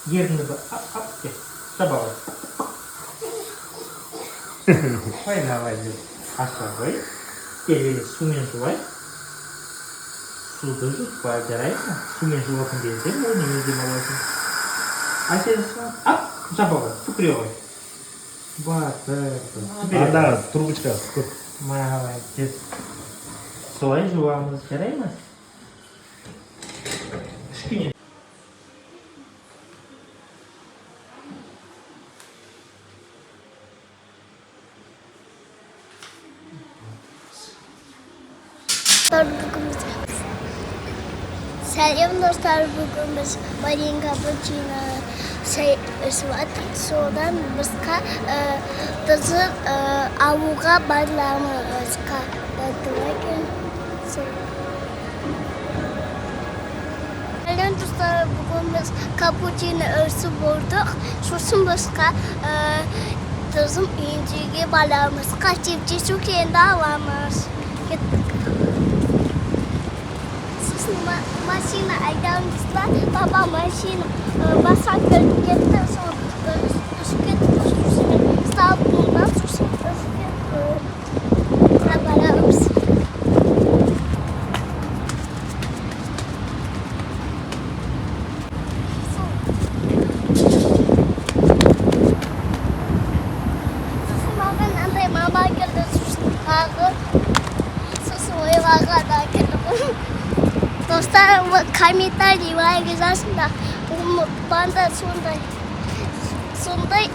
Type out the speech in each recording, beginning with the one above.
Ерінді ап ап деп жаба ғой. Ой, давай деп аша ғой. Кел, сумен жуайық. Суды жұтпа, жарай ма? Сумен жуатын кезде мойныңа демаласың. Әсел, ап, жаба ғой, түкіре ғой. Батыр. Анда трубочка көп. Молодец. Солай жуамыз, жарай ма? Кішкене. Достар, бүгін біз Сәлем, достар, бүгін біз варенье, капучино, шай ішіп жатырмыз. Содан басқа тұзы алуға барамыз. Тәтті екен. Сол. Сәлем, достар, бүгін біз капучино ішіп болдық. Сосын басқа тұзым үйіндегі барамыз. Қасиетті аламыз. Кеттік. Сосын машина айдамыз ба, папа машина баса келіп кетті, сол ұшып кетті, сосын мен ұсталып қолынан, сосын ұшып кетті. Барамыз. Сол. Сосын маған андай мама келді, сосын тағы, сосын ойларға да келді. Достар, комментарий, лайк жазыңдар. Ұмытпаңдар, сондай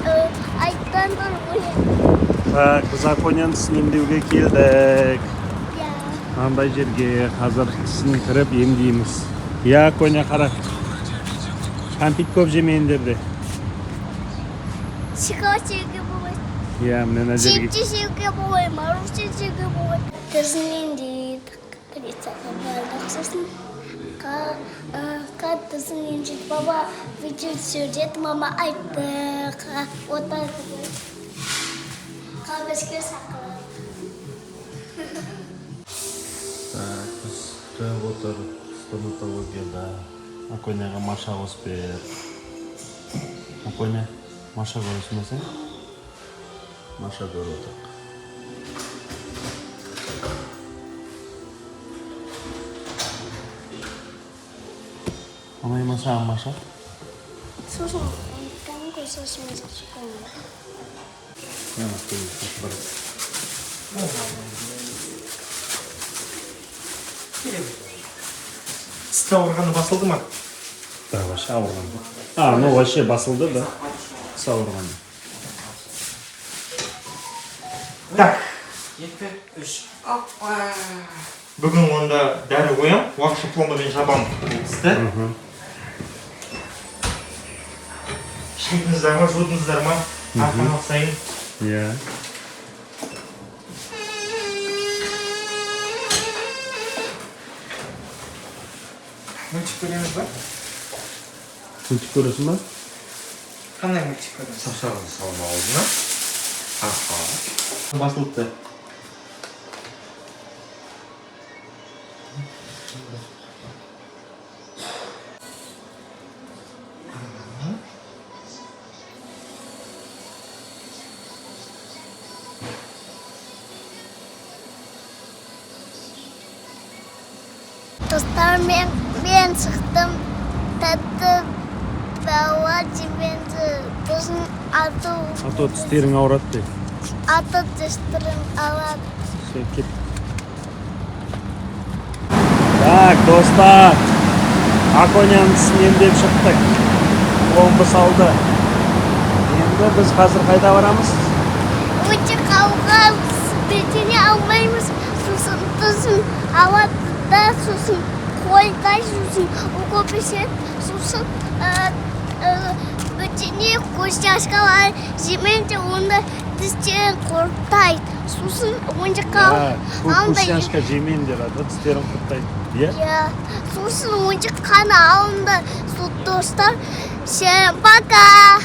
айтыңдар өлең. Так, біз Аконяның тісін емдеуге келдік. Иә. Мынандай жерге қазір тісін кіріп емдейміз. Иә, Аконя, қара. Кәмпит көп жемеңдер де. Шоколад жеуге болмайды. Иә, міне мына жерге. Чипсы жеуге болмайды, мороженое жеуге болмайды. Тісін емдейді. Полицияға бардық. Сосын тісін емдейді. Баба видео түсіреді, мама айтты. Отыр. Бізге шақырады. Так, біз күтіп отыр стоматологияда. Аконяға Маша қосып бер. Аконя, Маша көресің бе сен? Маша көріп отыр. Ұнай ма саған Маша? Сосын кәдімгі сосын шоколад. Мына барады. Тісті ауырғаны басылды ма? Да, вообще ауырған жоқ. А, ну вообще басылды, да. Тіс ауырғаны. Так, Екі, үш, опа! Бүгін онда дәрі қоямын, уақытша пломбамен жабамын бұл тісті. Шайдыңыздар ма, жудыңыздар ма? Әр тамақ сайын. Иә. Мультик көреміз ба? Мультик көресің ба? Қандай мультик көреміз? Саусағын салма аузына. Аха. Басылыпты. Достар, мен шықтым. Тәтті бала жіберді. Сосын ату А то тістерің ауырады де. аты тістерін алады. Все, кет. Так, достар. Аконяның тісін емдеп шықтық. Пломба салды. Енді біз қазір қайда барамыз? Өте қалға бетіне алмаймыз. Сосын тісін алады да, сосын қойдай, сосын укол пішеді, сосын бетіне вкусняшкалар жемейді, онда тістерін құртайды. Сосын ойыншыққа алындай. Вкусняшка жемеңдер, а то тістерін құртайды. Иә? Иә. Сосын ойыншық қана алынды. Сол, достар, всем пока!